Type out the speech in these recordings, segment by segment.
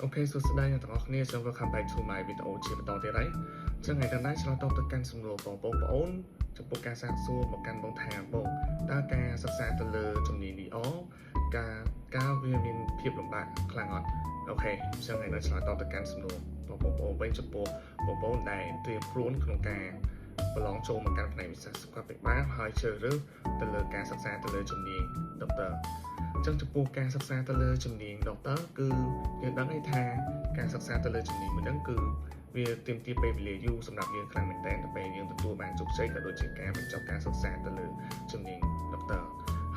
OK សួស្តីអ្នកទាំងអស់គ្នាសូម welcome back to my video ជាបន្តទៀតហើយអញ្ចឹងថ្ងៃនេះដែរឆ្លើយតបទៅកាន់សំណួរបងប្អូនចំពោះការសាកសួរមកកាន់បងថាបងតើការសិក្សាទៅលើជំនាញ DR ការការវាមានភាពលំបាកខ្លាំងអត់ OK អញ្ចឹងថ្ងៃនេះឆ្លើយតបទៅកាន់សំណួរបងប្អូនវិញចំពោះបងប្អូនដែលត្រៀមខ្លួនក្នុងការប្រឡងចូលមកកាន់ផ្នែកវិទ្យាសុខាភិបាលហើយជ្រើសរើសទៅលើការសិក្សាទៅលើជំនាញ Doctor អញ្ចឹងចំពោះការសិក្សាទៅលើជំនាញ Doctor គឺយើងដឹងហើយថាការសិក្សាទៅលើជំនាញមួយហ្នឹងគឺវាទាមទារពេលវេលាយូរសម្រាប់យើងខ្លាំងមែនទែនដល់ពេលយើងទទួលបានជោគជ័យក៏ដូចជាការបញ្ចប់ការសិក្សាទៅលើជំនាញ Doctor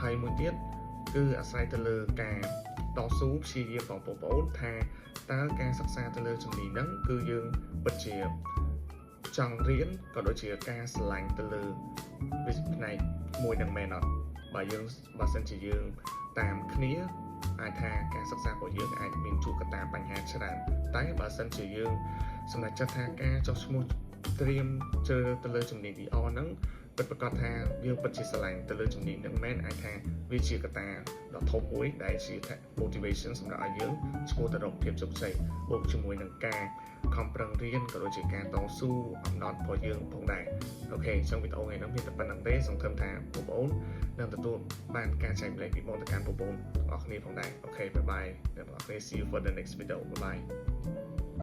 ហើយមួយទៀតគឺអាស្រ័យទៅលើការតស៊ូព្យាយាមបងប្អូនថាតើការសិក្សាទៅលើជំនាញហ្នឹងគឺយើងពិតជាចង់រៀនក៏ដូចជាការស្រឡាញ់ទៅលើវិផ្នែកមួយនឹងមែនអត់បើយើងបើសិនជាយើងតាមគ្នាអាចថាការសិក្សារបស់យើងអាចមានជួបកត្តាបញ្ហាច្រើនតែបើសិនជាយើងសម្រេចចិត្តថាការចុះឈ្មោះត្រៀមជ្រើសរើសទៅលើជំនាញ DR ហ្នឹងពិតប្រាកដថាយើងពិតជាស្រឡាញ់ទៅលើជំនាញហ្នឹងមែនអាចថាវាជាកត្តាដ៏ធំមួយដែលជា motivation សម្រាប់ឲ្យយើងឆ្ពោះទៅរកភាពជោគជ័យបូកជាមួយនឹងការខំប្រឹងរៀនក៏ដូចជាការតស៊ូអំណត់របស់យើងផងដែរ OK អញ្ចឹងវីដេអូថ្ងៃនេះមានតែប៉ុណ្ណឹងទេសង្ឃឹមថាបងប្អូននឹងទទួលបានការចែករំលែកពីបងទៅកាន់បងប្អូនទាំងអស់គ្នាផងដែរ OK bye bye អ្នកទាំងអស់គ្នា see you for the next video. Bye bye.